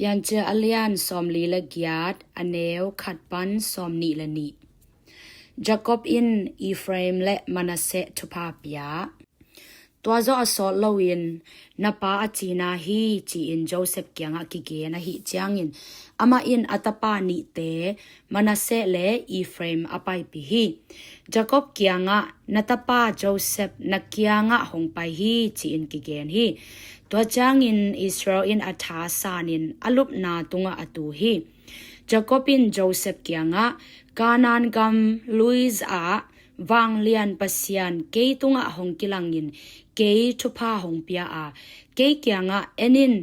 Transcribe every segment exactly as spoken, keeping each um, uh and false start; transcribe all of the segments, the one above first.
Piancil a lian sawmli le giat, a neu khat pan sawmnih le nih. Jacob in Ephraim le Manasseh thupha pia. Tua zawh a sawt loin, "Na pa a cina hi," ci-in Joseph kiangah kigen ahih ciangin, amah in a tapa nihte, Manasseh le Ephraim, a paipih hi. Jacob kiangah, "Na tapa Joseph na kiangah hong pai hi," ci-in kigen hi. Tua ciangin Israel in a tha sanin a lupna tungah a tu hi. Jacob in Joseph kiangah, "Kanaan gam Luz ah vanglian Pasian kei tungah hong kilangin kei thupha hong pia a, kei kiangah, 'En in,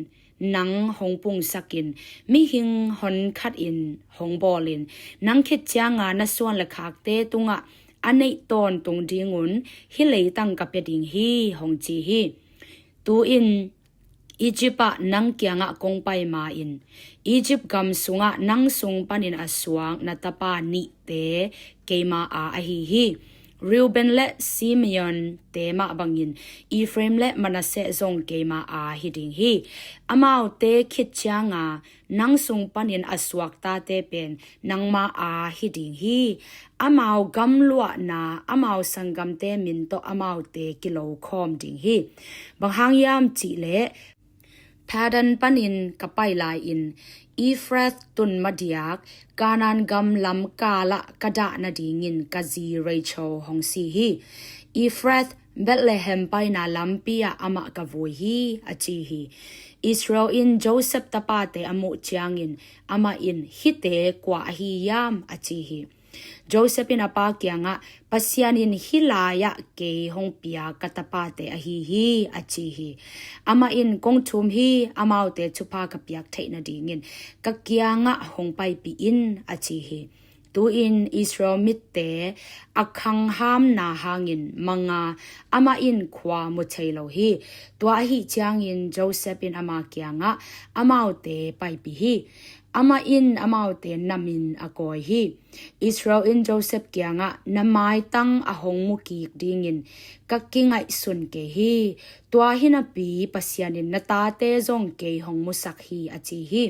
nang hong pungsakin mihing honkhatin hong bawlin, nang khit cianga na suan le khakte tungah a neih tawntung dingun hih leitang ka pia ding hi,' hong ci hi. Tu-in Egypt ah nang kiangah kong pai ma-in, Egypt gam sungah nang sung panin a suak na tapa nihte keima aa ahi hi. Reuben le Simeon te mah bangin Ephraim le Manasseh zong keima aa hi ding hi. Amaute khit cianga nang sung panin a suak tate pen nangma aa hi ding hi. Amau gamluahna, amau sanggamte min tawh amaute kilokhawm ding hi. Bang hang hiam cihleh, Padan panin ka pai lai-in Ephrath tun madiak Kanaan gam lamkalah ka dah nadingin ka zi Rachel hong si hi. Ephrath, Bethlehem paina lampi ah amah ka vui hi," a ci hi. Israel in Joseph tapate a muh ciangin, amah in, "Hihte kua ahi hiam?" a ci hi. Joseph in a pa kiangah, "Pasian in hih lai-ah kei hong pia ka tapate ahi hi," a ci hi. Amah in, "Kong thum hi, amaute thupha ka piak theih nadingin ka kiangah hong paipih in," a ci hi. Tu-in Israel mitte a khanghamna hangin manga amah in khua mu thei lo hi. Tua ahih ciangin Joseph in ama kiangah amaute paipih hi. Amah in amaute namin a kawi hi. Israel in Joseph kiangah, "Na maitang a hong mu kik dingin ka kingaihsun kei hi. Tua hi napi Pasian in na tate zong kei hong musak hi," a ci hi.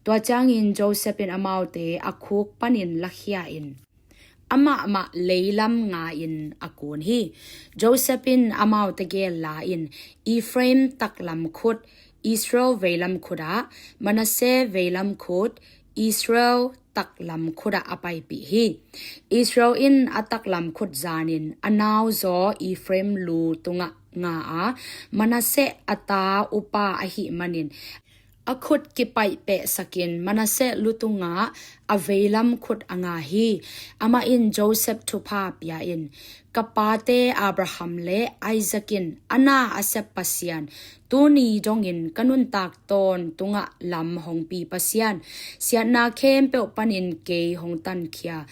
Tua ciangin Joseph in amaute a khuk panin lakhia-in amah mah leilam nga-in a kun hi. Joseph in amaute gel la-in Ephraim taklam khut, Israel veilam khut ah, Manasseh veilam khut, Israel taklam khut ah a paipih hi. Israel in a taklam khut zanin a nauzaw Ephraim lu tungah nga a, Manasseh a ta upa ahih manin a khut kipaihpehsakin Manasseh lu tungah a veilam khut a nga hi. Amah in Joseph thupha pia-in, "Ka pate Abraham le Isaac in a na a sep Pasian, tuni dongin ka nuntak tawntungah lam hong pi Pasian, siatna khempeuh panin kei hong tankhia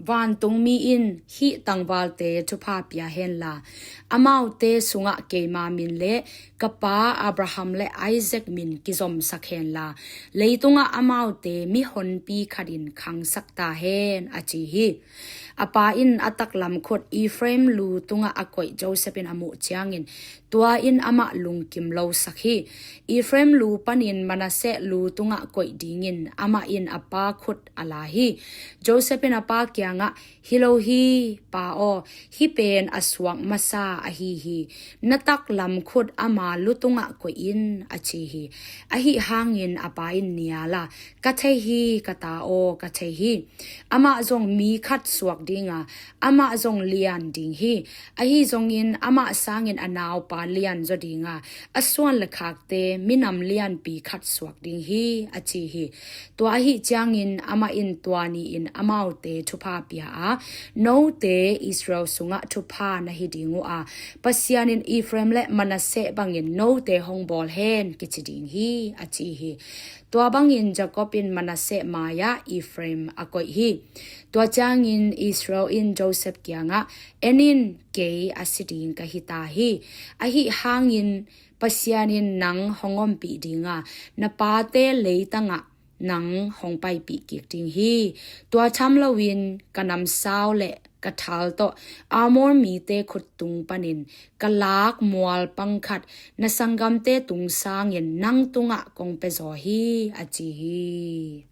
vantungmi in hih tangvalte thupha pia henla, amaute sungah keima min le ka pa Abraham le Isaac min kizomsak henla, leitungah amaute mihonpi khatin khangsak ta hen," a ci hi. A pa in a taklam khut Ephraim lu tungah a koih Joseph in a muh ciangin, tua in amah lungkim losak hi. Ephraim lu panin Manasseh lu tungah koih dingin amah in a pa khut a la hi. Joseph in a pa kiangah, "Hi lo hi, pa aw, hih pen a suak masa ahi hi. Na taklam khut ama lu tungah koih in," a ci hi. Ahi hangin a pa in nial a, "Ka thei hi, ka ta aw, ka thei hi. Amah zong mi khat suak dinga, amah zong lian ding hi. Ahi zongin amah sangin a naupa lian zaw dinga, a suan le khakte minam lianpi khat suak ding hi," a ci hi. Tua ahih ciangin amah in tua ni-in amaute thupha pia a, "Note Israel sungah thupha na hi ding uh a, Pasian in Ephraim le Manasseh bangin note hong bawl hen kici ding hi," a ci hi. Tua bangin Jacob in Manasseh mai-ah Ephraim a koih hi. Tua ciangin Israel in Joseph kiangah, "En in, kei a si ding ka hi ta hi. Ahi hangin Pasian in nang hong ompih dinga, na pate leitangah nang hong paipih kik ding hi. Tua tham loin ka namsau le ka thal tawh Amor mite khut tung panin ka lak mualpang khat na sanggamte tung sangin nang tungah kong piazaw hi, a ci hi.